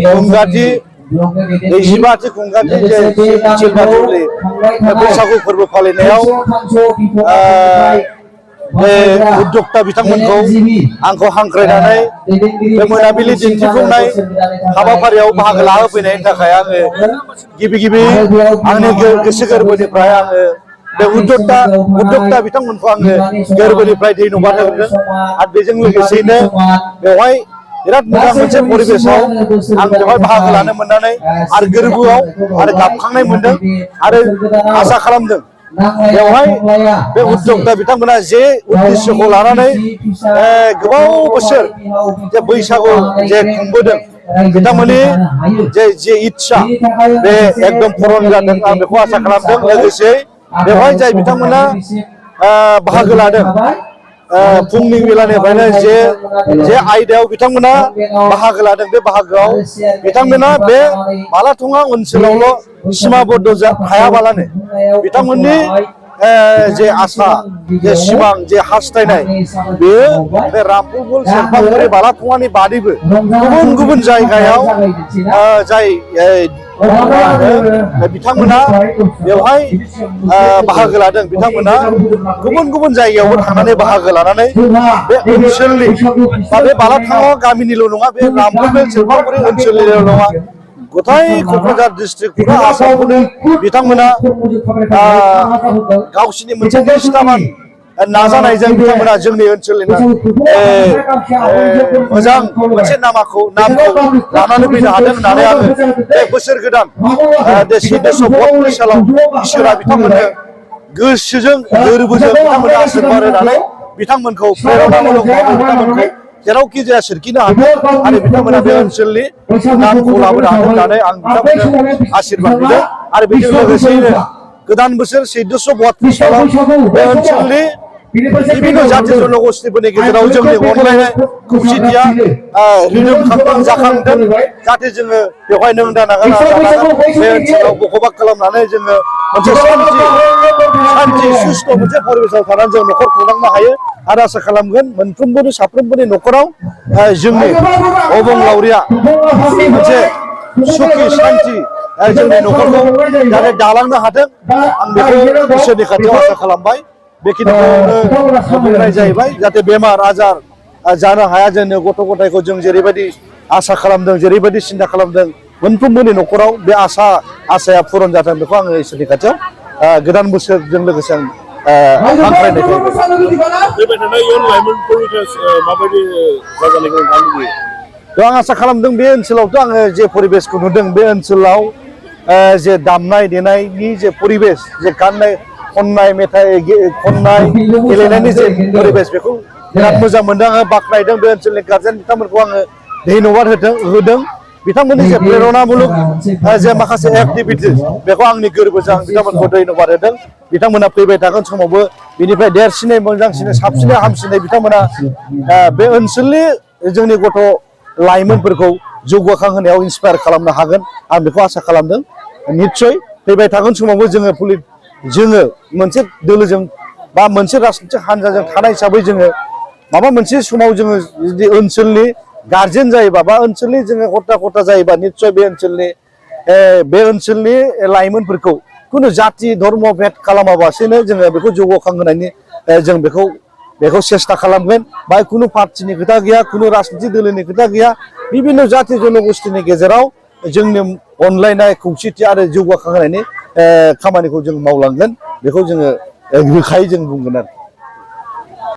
खुंगाथि 25थि खुंगाथि चिलमाजुलि बैसागु फोरबो फालिनायाव बे उद्योक्ता बिथांमोनखौ आंखौ हांख्रायनानै बे मोनाबिलि दिन्थिफुंनाय हाबाफारियाव बाहागो लाहोफैनायनि थाखाय आङो गिबि आंनि गोसो गोरबोनिफ्राय आङो बे उद्योक्ता बिथांमोनखौ आङो गोरबोनिफ्राय धन्यबाद होदों आरो बेजों लोगोसेनो बेवहाय बिराद मोजां मोनसे परिबेसाव आं बेवहाय बाहागो लानो मोननानै आरो गोरबोआव आरो गाबखांनाय मोनदों आरो आसा खालामदों बेवहाय बे उद्योक्ता बिथांमोना जे उद्देश्यखौ लानानै गोबाव बोसोर जे बैसागु जे खुंबोदों बिथांमोननि जे इच्छा बे एकदम पूरन जादों आं बेखौ आसा खालामदों लोगोसे बेवहाय जाय बिथांमोना बाहागो लादों फुंनि बेलानिफ्रायनो जे आयदायाव बिथांमोना बाहागो लादों बे बाहागोआव बिथांमोना बे बालाथङा ओनसोलावल' सिमाबद्ध थायाबालानो बिथांमोननि जे आसा जे सिमां जे हास्थायनाय बेयो बे रामफलगुल सेरफांगुरि बालाथङानि बादैबो गुबुन गुबुन जायगायाव जाय बिथांमोना बेवहाय बाहागो लादों बिथांमोना गुबुन गुबुन जायगायावबो थांनानै बाहागो लानानै बे ओनसोलनि बा बे बालाथङा गामिनिल' नङा बे रामफलगुल सेरफांगुरि ओनसोलनिल' नङा गथाय क'क्राझार डिस्ट्रिक्ट पुरा आसामखौनो बिथांमोना गावसिनि मोनसे निष्ठावान नाजानायजों बिथांमोना जोंनि ओनसोलनि मोजां मोनसे नामखौ लानानै फैनो हादों होननानै आङो बे बोसोर गोदान 1432 सालाव इसोरा बिथांमोननो गोसोजों गोरबोजों बिथांमोननो आशीर्बाद होनानै बिथांमोनखौ प्रेरणामूलक भाबै बिथांमोनखौ जेरावखि जाया सोरखिनो हाथों आरो बिथांमोना बे ओनसोलनि नामखौ लाबोनो हाथों होननानै आं बिथांमोननो आशीर्बाद होदों आरो बेजों लोगोसेयैनो गोदान बोसोर 1432 सालाव बे ओनसोलनि विभिन्न जाति जनगोष्ठीफोरनि गेजेराव जोंनि अनलायनाय खौसेथिया रिदोमखांदों जाखांदों जाहाथे जोङो बेवहाय नों दानागार बे ओनसोलाव बखबाक खालामनानै जोङो मोनसे शान्ति सुस्थ' मोनसे परिबेसाव थानानै जों न'खर खुंलांनो हायो आरो आसा खालामगोन मोनफ्रोमबोनि साफ्रोमबोनि न'खराव जोंनि अबंलावरिया मोनसे सुखि शान्ति जोंनि न'खरखौ जाहाथे दालांनो हाथों आं बेखौ इसोरनि खाथियाव आसा खालामबाय बेखिनिखौनो बुंनाय जाहैबाय जाहाथे बेमार आजार जानो हाया जोंनो गथ' गथायखौ जों जेरैबायदि आसा खालामदों जेरैबायदि सिन्था खालामदों मोनफ्रोमबोनि न'खराव बे आसाया पूरन जाथों बेखौ आङो इसोरनि खाथियाव गोदान बोसोरजों लोगोसे आं हांख्रायनाय थाबाय आं आसा खालामदों बे ओनसोलावथ' आङो जे परिबेसखौ नुदों बे ओनसोलाव जे दामनाय देनायनि जे परिबेस जे गाननाय खननाय मेथाइ खननाय गेलेनायनि जे परिबेस बेखौ बिराद मोजां मोनदों आङो बाख्नायदों बे ओनसोलनि गार्जेन बिथांमोनखौ आङो धन्यबाद होदों बिथांमोननि जे प्रेरणामूलक जे माखासे एक्टिभिटिस बेखौ आंनि गोरबोजों आं बिथांमोनखौ धन्यबाद होदों बिथांमोना फैबाय थागोन समावबो बिनिफ्राय देरसिनै मोजांसिनै साबसिनै हामसिनै बिथांमोना बे ओनसोलनि जोंनि गथ' लाइमोनफोरखौ जौगाखां होनायाव इन्सपायार खालामनो हागोन आं बेखौ आसा खालामदों निस्सय फैबाय थागोन समावबो जोङो मोनसे दोलोजों बा मोनसे राजनितिक हान्जाजों थानाय हिसाबै जोङो माबा मोनसे समाव जोङो जुदि ओनसोलनि गार्जेन जायोबा बा ओनसोलनि जोङो खथा जायोबा निस्सय बे ओनसोलनि लाइमोनफोरखौ खुनु जाति धर्म भेद खालामाबासेनो जोङो बेखौ जौगाखां होनायनि जों बेखौ सेस्था खालामगोन बा खुनु पार्टिनि खोथा गैया खुनु राजनितिक दोलोनि खोथा गैया विभिन्न जाति जनगोष्ठीनि गेजेराव जोंनि अनलायनाय खौसेथि आरो जौगाखां होनायनि खामानिखौ जों मावलांगोन बेखौ जोङो रोखायै जों बुंगोन आरो